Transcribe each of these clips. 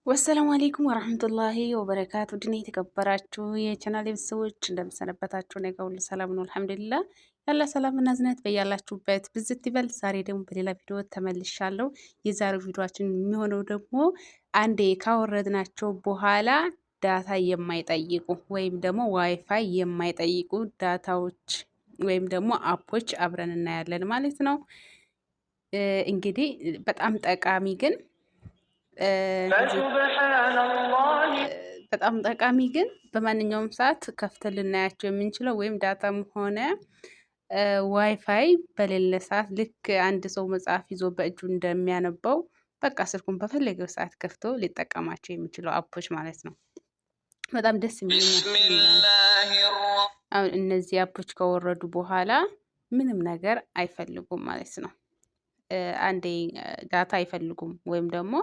والسلام عليكم ورحمة الله وبركاته። ድን የተከበራችሁ የቻናል ቤተሰቦች እንደምሰነበታችሁ፣ እኔ ጋር ሁሉ ሰላም ነው الحمد لله። ያለ ሰላም እና እዝነት በያላችሁበት ብዝት ይበል። ዛሬ ደግሞ በሌላ ቪዲዮ ተመልሻለሁ። የዛሬው ቪዲዮአችን የሚሆነው ደግሞ አንዴ ካወረድናቸው በኋላ data የማይጠይቁ ወይም ደግሞ ዋይፋይ የማይጠይቁ data ዎች ወይም ደግሞ app ኦች አብረን እናያለን ማለት ነው። እንግዲህ በጣም ጠቃሚ ግን በጣም ጠቃሚ ግን በማንኛውም ሰዓት ከፍተን ልናያቸው የምንችለው ወይም data ም ሆነ ዋይፋይ በሌለ ሰዓት ልክ አንድ ሰው መጽሐፍ ይዞ በእጁ እንደሚያነበው በቃ ስልኩን በፈለገው ሰዓት ከፍቶ ሊጠቀማቸው የሚችለው app ኦች ማለት ነው። በጣም ደስ የሚል አሁን እነዚህ app ኦች ከወረዱ በኋላ ምንም ነገር አይፈልጉም ማለት ነው። አንዴ data አይፈልጉም ወይም ደግሞ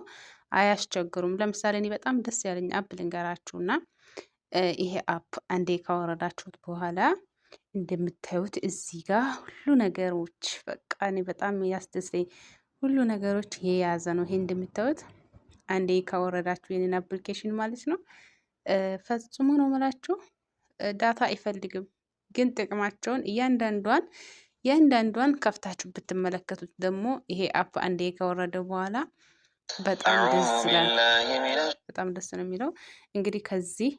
አያስቸግሩም። ለምሳሌ እኔ በጣም ደስ ያለኝ app ልንገራችሁና ይሄ app አንዴ ካወረዳችሁት በኋላ እንደምታዩት እዚህ ጋር ሁሉ ነገሮች በቃ እኔ በጣም ያስደስተኝ ሁሉ ነገሮች የያዘ ነው። ይሄ እንደምታዩት አንዴ ካወረዳችሁ የኔን application ማለት ነው ፈጽሞ ነው የምላችሁ data አይፈልግም። ግን ጥቅማቸውን እያንዳንዷን ከፍታችሁ ብትመለከቱት ደግሞ ይሄ app አንዴ ከወረደ በኋላ በጣም ደስ ይላል። በጣም ደስ ነው የሚለው። እንግዲህ ከዚህ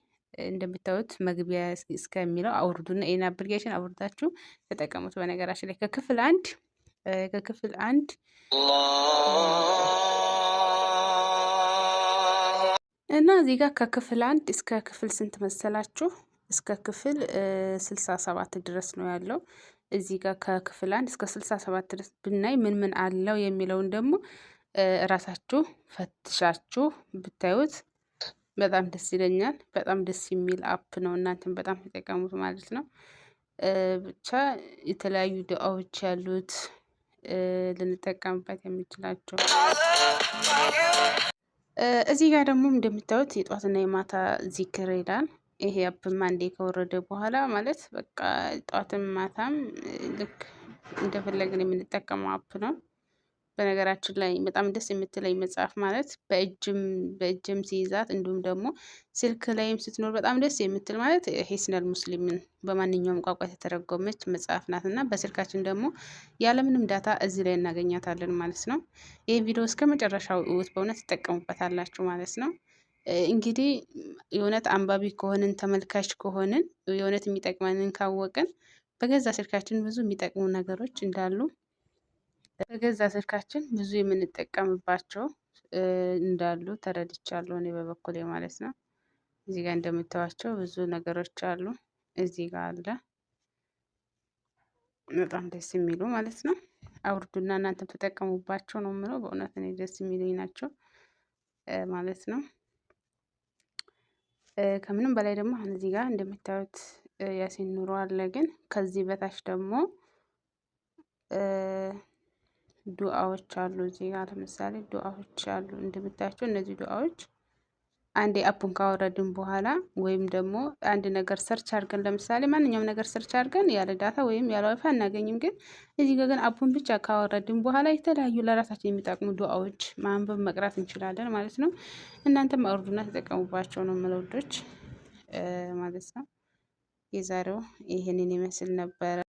እንደምታዩት መግቢያ እስከሚለው አውርዱና ይሄን application አውርዳችሁ ተጠቀሙት። በነገራችን ላይ ከክፍል አንድ እና እዚህ ጋር ከክፍል 1 እስከ ክፍል ስንት መሰላችሁ? እስከ ክፍል 67 ድረስ ነው ያለው። እዚህ ጋር ከክፍል 1 እስከ 67 ድረስ ብናይ ምን ምን አለው የሚለውን ደግሞ እራሳችሁ ፈትሻችሁ ብታዩት በጣም ደስ ይለኛል። በጣም ደስ የሚል app ነው። እናንተም በጣም ተጠቀሙት ማለት ነው። ብቻ የተለያዩ ዱአዎች ያሉት ልንጠቀምበት የምንችላቸው። እዚህ ጋር ደግሞ እንደምታዩት የጧትና የማታ ዚክር ይላል። ይሄ app ም አንዴ ከወረደ በኋላ ማለት በቃ ጧትም ማታም ልክ እንደፈለግን የምንጠቀመው app ነው። በነገራችን ላይ በጣም ደስ የምትለኝ መጽሐፍ ማለት በእጅም ሲይዛት እንዲሁም ደግሞ ስልክ ላይም ስትኖር በጣም ደስ የምትል ማለት ሂስነል ሙስሊምን በማንኛውም ቋንቋ የተተረጎመች መጽሐፍ ናት እና በስልካችን ደግሞ ያለምንም data እዚህ ላይ እናገኛታለን ማለት ነው። ይህ ቪዲዮ እስከ መጨረሻው እዩት፣ በእውነት ትጠቀሙበታላችሁ ማለት ነው። እንግዲህ የእውነት አንባቢ ከሆንን፣ ተመልካች ከሆንን፣ የእውነት የሚጠቅመንን ካወቅን በገዛ ስልካችን ብዙ የሚጠቅሙ ነገሮች እንዳሉ፣ በገዛ ስልካችን ብዙ የምንጠቀምባቸው እንዳሉ ተረድቻለሁ እኔ በበኩሌ ማለት ነው። እዚህ ጋር እንደምታዩቸው ብዙ ነገሮች አሉ። እዚህ ጋር አለ በጣም ደስ የሚሉ ማለት ነው። አውርዱና እናንተም ተጠቀሙባቸው ነው የምለው። በእውነት እኔ ደስ የሚሉኝ ናቸው ማለት ነው። ከምንም በላይ ደግሞ አሁን እዚህ ጋር እንደምታዩት ያሲን ኑሮ አለ። ግን ከዚህ በታች ደግሞ ዱአዎች አሉ። እዚህ ጋር ለምሳሌ ዱአዎች አሉ እንደምታያቸው። እነዚህ ዱአዎች አንዴ app ኡን ካወረድን በኋላ ወይም ደግሞ አንድ ነገር search አድርገን፣ ለምሳሌ ማንኛውም ነገር search አድርገን ያለ data ወይም ያለ ዋይፋይ አናገኝም። ግን እዚህ ጋር ግን app ኡን ብቻ ካወረድን በኋላ የተለያዩ ለራሳችን የሚጠቅሙ ዱአዎች ማንበብ መቅራት እንችላለን ማለት ነው። እናንተም አውርዱና ተጠቀሙባቸው ነው የምለው ውዶች ማለት ነው። የዛሬው ይህንን ይመስል ነበረ።